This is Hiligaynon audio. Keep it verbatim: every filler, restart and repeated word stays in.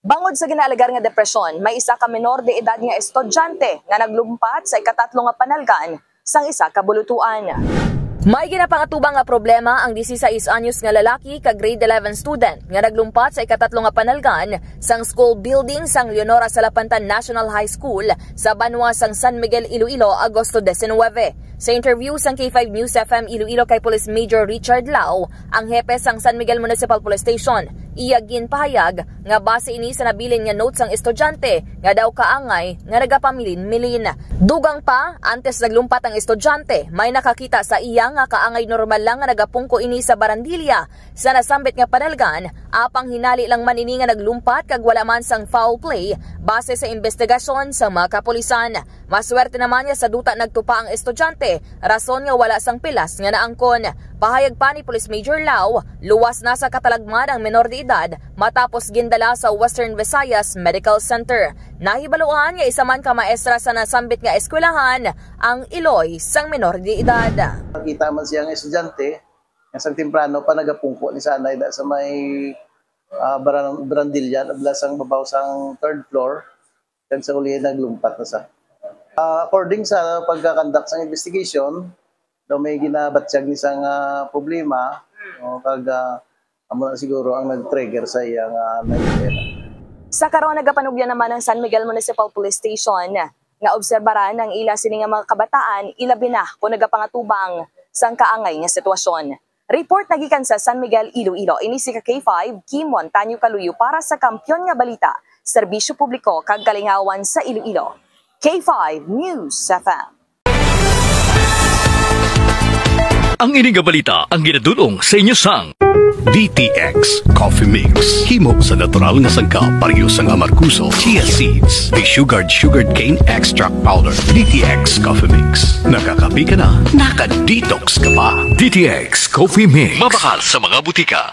Bangod sa ginaalegar nga depresyon, may isa ka menor de edad nga estudyante nga naglumpat sa ikatatlo nga panalgan sang isa ka bulutuan. May ginapangatubang nga problema ang disisais anyos nga lalaki kag grade eleven student nga naglumpat sa ikatatlo nga panalgan sang school building sang Leonora Salapantan National High School sa banwa sang San Miguel, Iloilo, Agosto diecinuebe. Sa interview sang K five News F M Iloilo kay Police Major Richard Lau, ang hepe sang San Miguel Municipal Police Station, iya ginpahayag nga base ini sa nabilin nga note sang estudyante nga daw kaangay nga nagapamilin-milin. Dugang pa, antes naglumpat ang estudyante, may nakakita sa iya nga kaangay normal lang nga nagapungko ini sa barandilya sa nasambit nga panalgan, apang hinali lang man ini nga naglumpat kag wala man sang foul play base sa imbestigasyon sa mga kapulisan. Maswerte naman nga sa duta nagtupa ang estudyante, rason nga wala sang pilas nga naangkon. Pahayag pa ni Police Major Lau, luwas na sa katalagman ang menor de edad matapos gindala sa Western Visayas Medical Center. Nahibaluan nga isa man ka maestra sa nasambit nga eskwelahan ang iloy sang menor de edad. Nakita man siya nga estudyante nga sang temprano pa nagapungko ni sa anay da sa may, ah, baran-, barandilya, abla sang babaw sang third floor, kag sa huli naglumpat na sa. Ah, according sa pagka-conduct sang investigation, daw may ginabatyag ni sang, ah, problema, no, kag, ah, amo na siguro ang nag-trigger sa iya nga nag-, Sa karon, nagapanugyan naman ang San Miguel Municipal Police Station nga obserbaran ang ila sini nga mga kabataan, ilabi na kung nagapangatubang sang kaangay nga sitwasyon. Report nagikan sa San Miguel, Iloilo. Ini si ka K five, Kim Montaño Kaluyo para sa Kampiyon nga Balita, Serbisyo Publiko kag Kalingawan sa Iloilo. K five News F M. Ang ini nga balita ang ginadul-ong sa inyo sang D T X Coffee Mix. Himo sa natural nga sangkap, pareho sang amargoso, chia seeds, desugared sugarcane extract powder. D T X Coffee Mix. Nakakape ka na, naka-detox ka pa. D T X Coffee Mix. Mabakal sa mga butika.